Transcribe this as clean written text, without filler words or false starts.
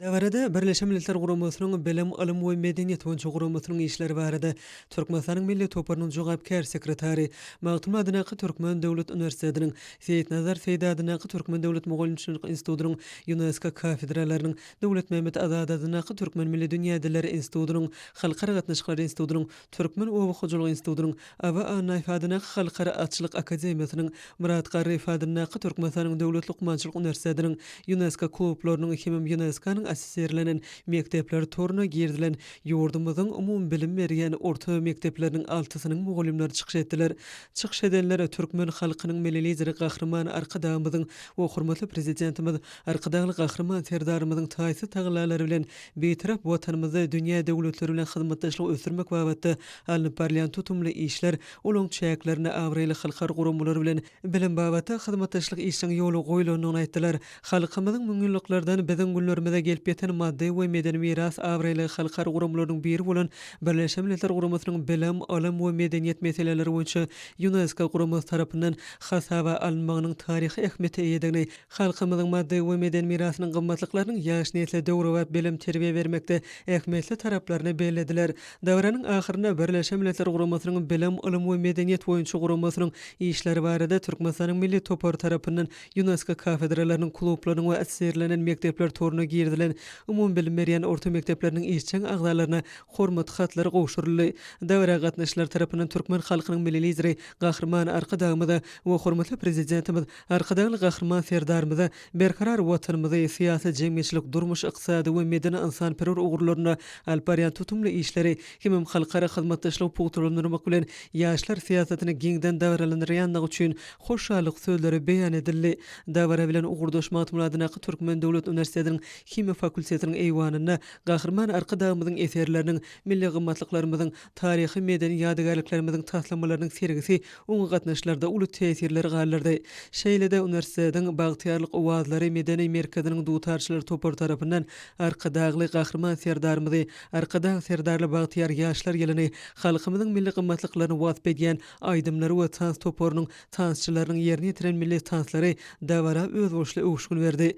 Dabarada Birleşen Milletler Guramasynyň Bilim, ylym we medeniýet boýunça guramasynyň işleri barada Türkmenistanyň Milli toparynyň jogapkär sekretary, Magtymguly adyndaky Türkmen döwlet uniwersitetiniň Seýitnazar Seýdi adyndaky Türkmen döwlet mugallymçylyk institutynyň Ýunesko kafedralarynyň Döwletmämmet Azady adyndaky Türkmen milli dünýä dilleri institutynyň Halkara gatnaşyklary institutynyň Türkmen oba hojalyk institutynyň Aba Annaýew adyndaky Halkara atçylyk akademiýasynyň, Myrat Garryýew adyndaky Türkmenistanyň Döwlet lukmançylyk uniwersitetiniň Ýunesko klublarynyň hemem Ýunesko-nyň assosirlenen mekdepler toruna girizilen ýurdumyzyň umumybilim berýän orta mekdepleriniň altysynyň mugallymlary çykyş etdiler. Çykyş edenler türkmen halkynyň Milli Lideri Gahryman Arkadagymyzyň we hormatly Prezidentimiz Arkadagly Gahryman Serdarymyzyň taýsyz tagallalary bilen Bitarap Watanymyzda dünýä döwletleri bilen hyzmatdaşlygy ösdürmek babatda alnyp barylýan tutumly işler, olaryň çäklerinde abraýly halkara guramalary bilen bilim babatda hyzmatdaşlyk işiniň ýola goýlandygyny aýtdylar. Halkymyzyň müňýyllyklardan biziň günlerimize gelip ýeten maddy we medeni miras abraýly halkara guramalarynyň biri bolan Birleşen Milletler Guramasynyň Bilim, ylym we medeniýet meseleleri boýunça Ýunesko guramasy tarapyndan hasaba alynmagynyň taryhy ähmiýete eýedigini Halkymyzyň maddy we medeni mirasynyň gymmatlyklarynyň ýaş nesle döwrebap bilim-terbiýe bermekde ähmiýetli taraplaryny bellediler. Dabaranyň ahyrynda Birleşen Milletler Guramasynyň Bilim, ylym we medeniýet boýunça guramasynyň işleri barada Türkmenistanyň Milli topary tarapyndan Ýunesko kafedralarynyň, klublarynyň we assosirlenen mekdepler toruna girizilen umumybilim berýän orta mekdepleriniň işjeň agzalaryna Hormat hatlary gowşuryldy. Dabara gatnaşyjylar tarapyndan türkmen halkynyň Milli Lideri Gahryman Arkadagymyza we hormatly Prezidentimiz Arkadagly Gahryman Serdarymyza berkarar Watanymyzy syýasy, jemgyýetçilik, durmuş-ykdysady we medeni-ynsanperwer ugurlarynda alyp barýan tutumly işleri hemem halkara hyzmatdaşlygy pugtalandyrmak bilen ýaşlar syýasatyny giňden dabaralandyrýandygy üçin hoşallyk sözleri beýan edildi. Dabara bilen ugurdaş Magtymguly adyndaky Türkmen döwlet uniwersitetiniň Himiýa fakultetiniň eýwanynda Gahryman Arkadagymyzyň eserleriniň, milli gymmatlyklarymyzyň, taryhy-medeni ýadygärliklerimiziň taslamalarynyň sergisi oňa gatnaşyjylarda uly täsirleri galdyrdy. Şeýle-de uniwersitetiň Bagtyýarlyk owazlary medeni merkeziniň dutarçylar topary tarapyndan Arkadagly Gahryman Serdarymyzy, Arkadag Serdarly bagtyýar ýaşlar ýylyny, halkymyzyň milli gymmatlyklaryny wasp edýän aýdymlary we tans toparynyň tansçylarynyň ýerine ýetiren milli tanslary dabara özboluşly öwüşgin berdi.